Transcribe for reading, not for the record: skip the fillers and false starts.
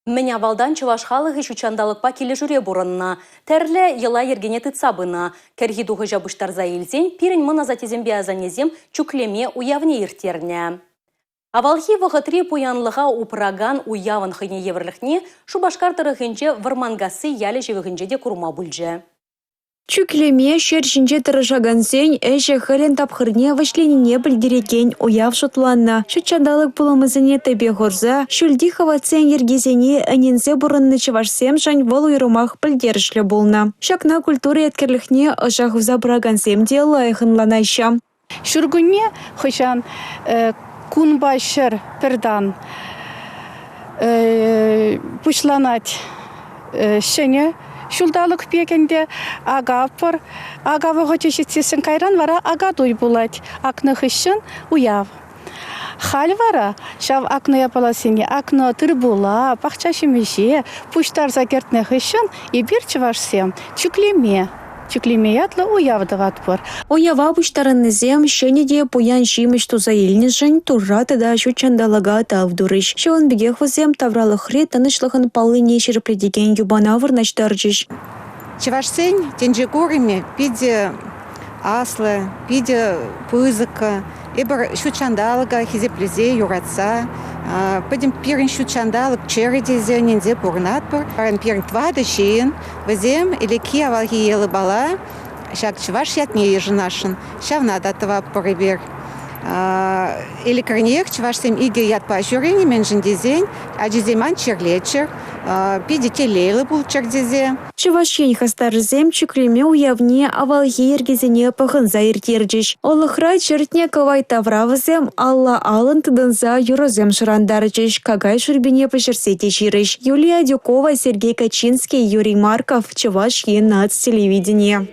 Мӗн авалтан чӑваш халӑхӗ ҫут ҫанталӑкпа килӗшӳре пурӑннӑ, тӗрлӗ йӑла-йӗркене тытса пынӑ. Кӗрхи тухӑҫа пуҫтарса илсен пирӗн мӑн асаттесемпе асаннесем чӳклеме уявне ирттернӗ. Авалхи вӑхӑтри пуянлӑха упракан уявӑн хӑйне евӗрлӗхне Шупашкар тӑрӑхӗнче Вӑрманкасси ялӗ ҫывӑхӗнче те курма пулчӗ. Чӳклеме ҫӗр ҫинче тӑрӑшакансен ӗҫӗ-хӗлӗн тапхӑрне вӗҫленине пӗлтерекен уяв шутланнӑ. Ҫут ҫанталӑк пулӑмӗсене тӗпе хурса ҫӳлти хӑватсен йӗркисене ӗненсе пурӑннӑ чӑвашсемшӗн вӑл уйрӑмах пӗлтерӗшлӗ пулнӑ. Ҫакна культура еткерлӗхне ӑша хывса пыракансем те лайӑх ӑнланаҫҫӗ. Ҫуркунне хӑҫан кунпа ҫӗр пӗр тан пуҫланать ҫӗнӗ ҫулталӑк пек ӗнтӗ акатпӑр. Ака вӑхӑчӗ ҫитсессӗн кайран вара акатуй пулать. Акнӑ хыҫҫӑн уяв. Халь вара ҫав акнӑ япаласене, акнӑ тыр-пула, пахча ҫимӗҫе пуҫтарса кӗртнӗ хыҫҫӑн эпир, чӑвашсем, чӳклеме, чӳклеме ятлӑ уяв тӑватпӑр. Уява пуҫтарӑннисем ҫӗнӗ те пуян ҫимӗҫ туса илнӗшӗн Турра тата ҫут ҫанталӑка тав турӗҫ. Ҫавӑн пекех вӗсем тавралӑхри тӑнӑҫлӑхӑн паллине ҫирӗплетекен юпана вырнаҫтарчӗҫ. Чӑвашсен тӗнче курӑмӗ питӗ аслӑ, питӗ пысӑк. Эпир ҫут ҫанталӑка хисеплесе, юратса, пӗтӗм пирӗн ҫут ҫанталӑк чӗрӗ тесе ӗненсе пурӑнатпӑр. Паян пирӗн тӑватӑ ҫын, вӗсем ӗлӗкхи авалхи йӑлапала ҫак чӑваш ятне йышӑнасшӑн. Ҫавна та тӑватпӑр эпир. Ӗлӗкренех чӑвашсем икӗ ятпа ҫӳренӗ, мӗншӗн тесен ачисем ан чирлеччӗр, питӗ телейлӗ пулччӑр тесе. Чӑваш Ен хастарӗсем Чӳклеме уявне авалхи йӗркесене пӑхӑнса ирттерчӗҫ. Улӑхра чӗртнӗ кӑвайт тавра вӗсем алла-аллӑн тытӑнса юрӑсем шӑрантарчӗҫ, какай шӳрпине пӗҫерсе те ҫирӗҫ. Юлия Адюкова, Сергей Качинский, Юрий Марков, Чӑваш Ен наци телевиденийӗ.